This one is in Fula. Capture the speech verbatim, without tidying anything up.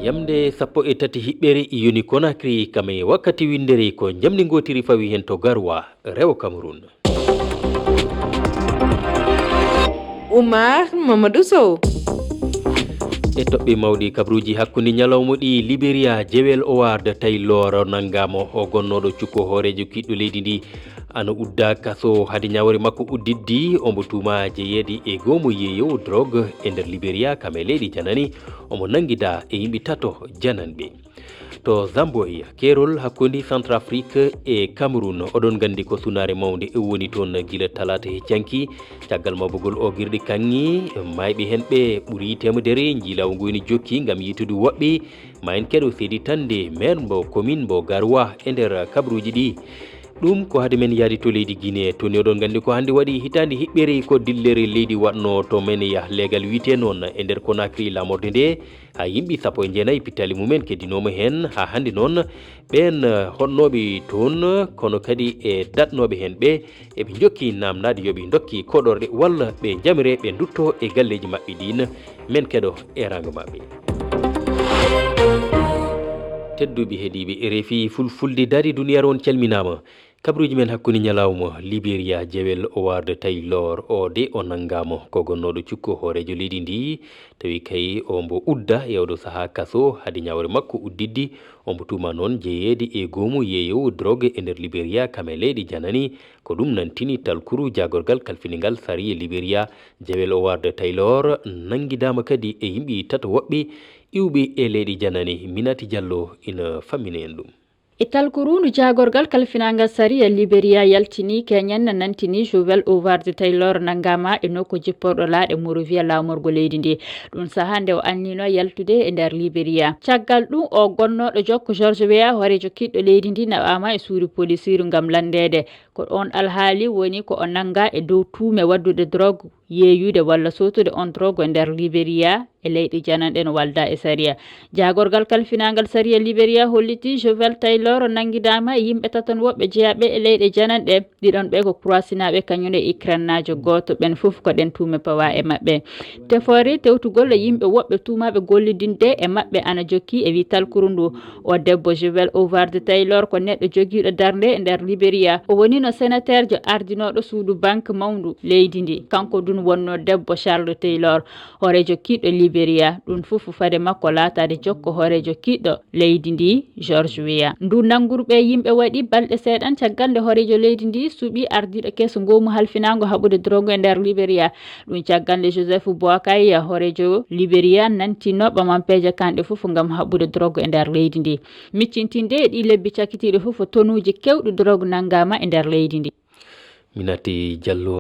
Yamde sappo e tati hiɓɓere yoni Conakry, kam e wakkati winndere ko njamndi ngootiri fawi heen to Garoua, rewo Cameroun. Oumar Mamadou Sow. E toɓɓe mawɗi, kabruuji hakkunde ñalawma ɗi, Liberia, Jewel Howard Taylor nanngaama. O gonnooɗo cukko hooreejo kiɗɗo leydi ndi ana udda kaso hade ñaawre makko udditdi. Omo tuumaa jeyeede e goomu yeeyowo drogue e nder Liberia, kam e leyɗe janani. Omo nanngidaa e yimɓe tato jananɓe. To Zamboi, keerol hakkunde Centrafrique e Cameroun, oɗon nganndi ko sunaare mawnde e woni toon gila talaata he canki. Caggal maɓɓugol o girɗi kaŋŋe, maayɓe heen ɓe ɓuri teemedere, njiylawu ngu ene jokki ngam yiytude woɓɓe. Ma en keɗo seedi tande maire mbo commune mbo Garoua e nder kabruuji ɗi. Ɗum ko hade men yaade to leydi Guinée, toon oɗon nganndi ko hannde waɗi hitaande hiɓɓere ko dillere leydi waɗno to men yah leegal wiyte noon e nder Conakry laamorde nde. Haa yimɓe sappo e jeenayi pittaali mumen keddinooma heen. Haa hannde noon, ɓeen, eh, hoɗnooɓe toon, kono kadi e daɗnooɓe heen ɓe, eɓe njokki naamnaade yo ɓe ndokki koɗorɗe walla ɓe njamire ɓe ndutto e galleeji maɓɓe ɗiin. Men keɗo e raango maɓɓe. Tedduɓe heɗiiɓe R F I Fulfulde, daari duniyaaru on calminaama. Kabruuji men hakkunde ñalawma, Liberia, Jewel Howard Taylor, o de o nanngaama ko gonnooɗo cukko hooreejo leydi ndi, tawi kay o mbo udda e oɗo sahaa kaso hade ñaawre makko udditdi. O mbo tuumaa noon jeyeede e goomu yeeyowo drogue e nder Liberia, kam e leyɗe janani. Ko ɗum nantini talkuru jaagorgal kalfiningal sariya Liberia. Jewel Howard Taylor nanngidaama kadi e yimɓe tato woɓɓe iwɓe e leyɗe janani. Minati Diallo ina fammina en ɗum. E talkuru ndu jaagorgal kalfinaangal sariya Liberia yaltini, keñen nantini Jewel Howard Taylor nanngaama e nokku jipporɗo laaɗe Monrovia laamorgo leydi ndi. Ɗum sahaa nde o annino yaltude e nder Liberia. Caggal ɗum, o gonnooɗo jokko George Weah, hooreejo kiɗɗo leydi ndi, naɓaama e suudu polisiiru ngam lanndeede. Ko oon alhaali woni ko o nanngaa e dow tuume waɗdude drogue yeeyude walla sootude on drogue e nder Liberia e leyɗe jananɗe no walda e sariya. Jaagorgal kalfinaangal sariya Liberia holliti Jewel Taylor nanngidaama e yimɓe taton woɓɓe jeyaaɓe e leyɗe jananɗe. Ɗiɗon ɓe ko Croatie-naaɓe kañum e Ukraine-naajo gooto, ɓeen fof ko ɗeen tuume pawaa e maɓɓe. Tefoore tewtugol e yimɓe woɓɓe tuumaaɓe gollidinde e maɓɓe ana jokki e wii talkuru ndu. O debbo Jewel Howard Taylor ko neɗɗo jogiiɗo darnde e nder Liberia. O wonino senateerjo ardinooɗo suudu banque mawndu leydi ndi. Kanko ɗum wonno debbo Charles Taylor, hooreejo kiɗɗo Liberia. Ɗum fof fade makko laataade jokko hooreejo kiɗɗo leydi ndi, George Weah. Ndu nannguru ɓe yimɓe waɗi balɗe seeɗan caggal nde hooreejo leydi ndi suɓi ardiiɗo keso ngoomu halfinaango haɓude drogue e nder Liberia. Ɗum caggal nde Joseph Boakai, hooreejo Liberia, nantinno ɓamampeeje kanɗe fof ngam haɓude drogue e nder leydi ndi. Miccintinde e ɗi lebbi cakkitiiɗi fof, tonuuji keewɗi drogue nanngaama e nder leydi ndi. Minati Diallo.